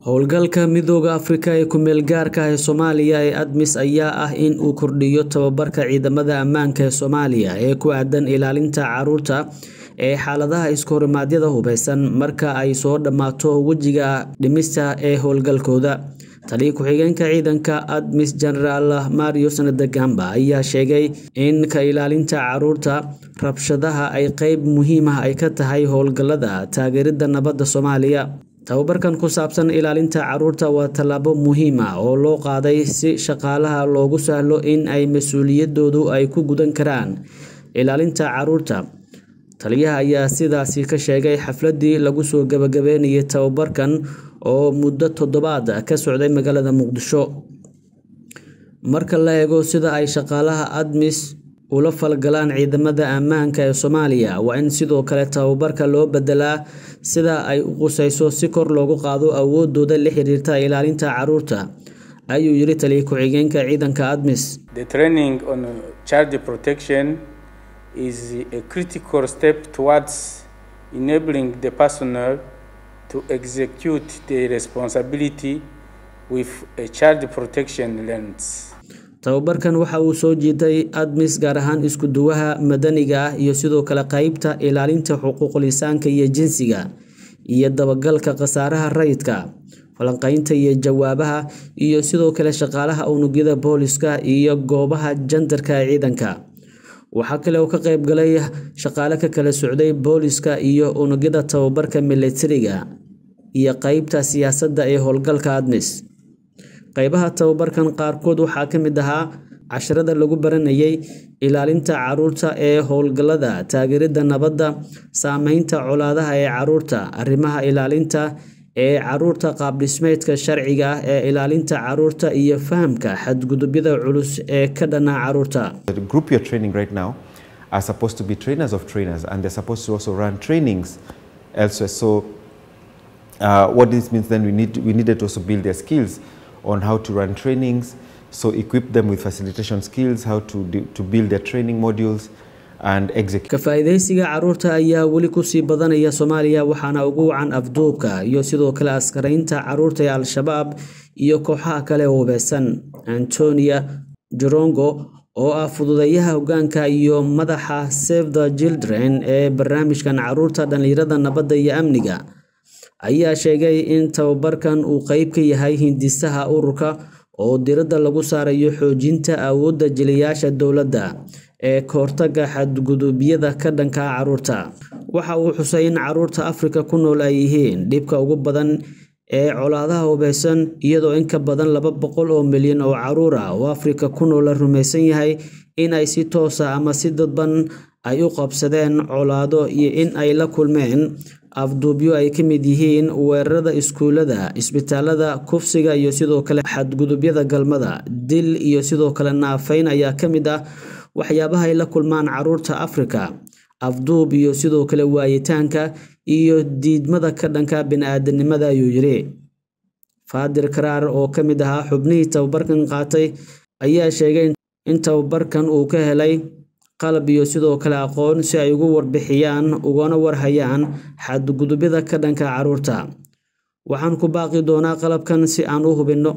Howlgalka Midowga Afrika ee ku meel gaarka ah ee Soomaaliya ee ATMIS ayaa ah in uu kordhiyo tababarka ciidamada ammaanka ee Soomaaliya ee ku aaddan ilaalinta carruurta ee xaaladaha iskahorimaadyada hubeysan marka ay soo dhammaato wejiga dhimista ee howlgalkooda. Taliye ku-xigeenka ciidanka ATMIS Generaal Marius Ndagamba ayaa sheegay in ka ilaalinta carruurta rabshadaha ay qayb muhiim ah ay ka tahay howlgallada taageeridda nabadda Soomaaliya. Tababarkan ku saabsan ilaalinta carruurta waa tallaabo muhiim ah oo loo qaaday si shaqaalaha loogu sahlo in ay mas'uuliyaddooda ay ku gudan karaan ilaalinta carruurta. Taliyaha ayaa sidaasi ka sheegay xafladdii lagu soo gabagabeynayay tababarkan oo muddo toddobaad ka socday magaalada Muqdisho. Marka la eego sida ay shaqaalaha ATMIS ula falgalaan ciidamada ammaanka ee Soomaaliya, waa in sidoo kale tababarka loo beddelaa sida ay u qusayso si kor loogu qaado awooddooda la xiriirta ilaalinta carruurta, ayuu yiri taliye ku-xigeenka ciidanka ATMIS. The training on child protection is a critical step towards enabling the personnel to execute their responsibility with a child protection lens. Tababarkan waxa uu soo jiitay ATMIS, gaar ahaan isku duwaha madaniga ah iyo sidoo kale qaybta ilaalinta xuquuqul insaanka iyo jinsiga iyo dabagalka khasaaraha rayidka, falanqaynta iyo jawaabaha, iyo sidoo kale shaqaalaha unugyada booliska iyo goobaha jandarka ee ciidanka. Waxaa kale oo ka qayb galay shaqaale ka kala socday booliska iyo unugyada tababarka militariga iyo qaybta siyaasadda ee howlgalka ATMIS. Qaybaha tababarkan qaarkood waxaa ka mid ahaa casharada lagu baranayay ilaalinta carruurta ee howlgallada taageeridda nabadda, saameynta colaadaha ee carruurta, arrimaha ilaalinta ee carruurta, qaab dhismeedka sharciga ah ee ilaalinta carruurta iyo fahamka xadgudubyada culus ee ka dhana carruurta. The group you're training right now are supposed to be trainers of trainers, and they're supposed to also run trainings elsewhere. So what this means then, we needed to also build their skills on how to run trainings, so equip them with facilitation skills, how to build their training modules and execute. Ka faa'iidaysiga carruurta ayaa weli ku sii badanaya Soomaaliya, waxaana ugu wacan afduubka iyo sidoo kale askaraynta carruurta ee Al-Shabaab iyo kooxaha kale oo hubeysan. Antonia Jirongo oo ah fududeeyaha hoggaanka iyo madaxa Save the Children ee barnaamijkan carruurta, dhalinyarada, nabadda iyo amniga ayaa sheegay in tababarkan uu qayb ka yahay hindisaha ururka oo diiradda lagu saarayo xoojinta awoodda jilayaasha dowladda ee ka hortagga xadgudubyada ka dhanka ah carruurta. Waxa uu xusay in carruurta Afrika ku nool ay yihiin dhibka ugu badan ee colaadaha hubeysan, iyadoo in ka badan 200 oo milyan oo carruur ah oo Afrika ku nool la rumaysan yahay in ay si toos ah ama si dadban ay u qabsadeen colaado iyo in ay la kulmeen afduubyo ay ka mid yihiin weerarada iskuulada, isbitaalada, kufsiga iyo sidoo kale xadgudubyada galmada, dil iyo sidoo kale naafayn ayaa ka mid ah waxyaabaha ay la kulmaan carruurta Afrika. Afduub iyo sidoo kale waayitaanka iyo diidmada ka dhanka bini'aadanimada, ayuu yiri. Faadir Karaar oo ka mid ahaa xubnihii tababarkan qaatay ayaa sheegay in tababarkan uu ka helay qalab iyo sidoo kale aqoon si ay ugu warbixiyaan ugana warhayaan xadgudubyada ka dhanka carruurta. Waxaan ku baaqi doonaa qalabkan si aan u hubinno,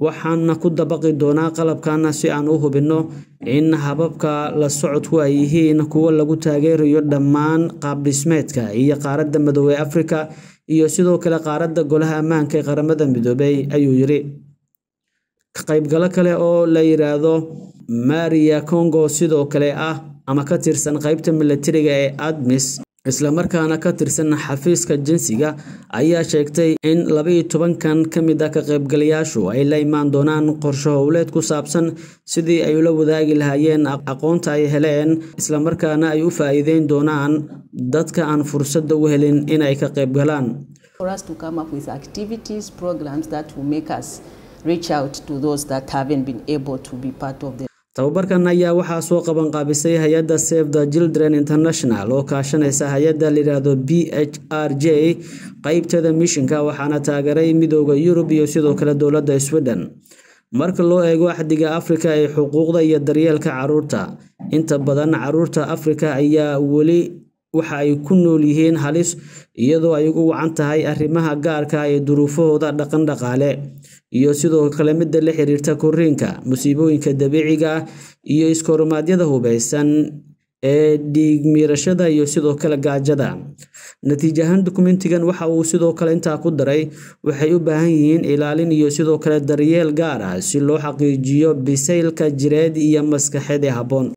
waxaana ku dabaqi doonaa qalabkan si aan u hubinno in hababka la socodku ay yihiin kuwo lagu taageerayo dhammaan qaab dhismeedka iyo qaaradda midoobay Afrika iyo sidoo kale qaaradda Golaha Ammaanka ee Qaramada Midoobay, ayuu yiri. Ka qaybgalo kale oo la yiraahdo Maria Congo, sidoo kale ah ama ka tirsan qaybta militariga ee ATMIS isla markaana ka tirsan xafiiska jinsiga, ayaa sheegtay in 12-kan ka mid ah ka qaybgalayaashu ay la imaan doonaan qorshe howleed ku saabsan sidii ay ula wadaagi lahaayeen aqoonta ay heleen, isla markaana ay u faa'iideyn doonaan dadka aan fursadda u helin in ay ka qaybgalaan. For us to come up with activities, programs that will make us reach out to those that haven't been able to be part of the Tababarkan ayaa waxaa soo qaban qaabisay hay-adda Save the Children International oo kaashanaysa hay-adda la yiraahdo BHRJ qaybteeda mishinka, waxaana taageeray Midowga Yurub iyo sidoo kale dowladda Sweden. Marka loo eego Axdiga Afrika ee xuquuqda iyo daryeelka carruurta, inta badan carruurta Afrika ayaa weli Waxa ay ku nool yihiin halis, iyadoo ay ugu wacan tahay arrimaha gaarka ah ee duruufahooda dhaqan dhaqaale iyo sidoo kale midda la xiriirta korriinka, musiibooyinka dabiiciga ah iyo iskoormaadyada hubeysan ee dhiig-miirashada iyo sidoo kale gaajada. Natiijo ahaan, dukumentigan waxa uu sidoo kale intaa ku daray, waxay u baahan yihiin ilaalin iyo sidoo kale daryeel gaar ah si loo xaqiijiyo bisaylka jireed iyo maskaxeed ee habboon.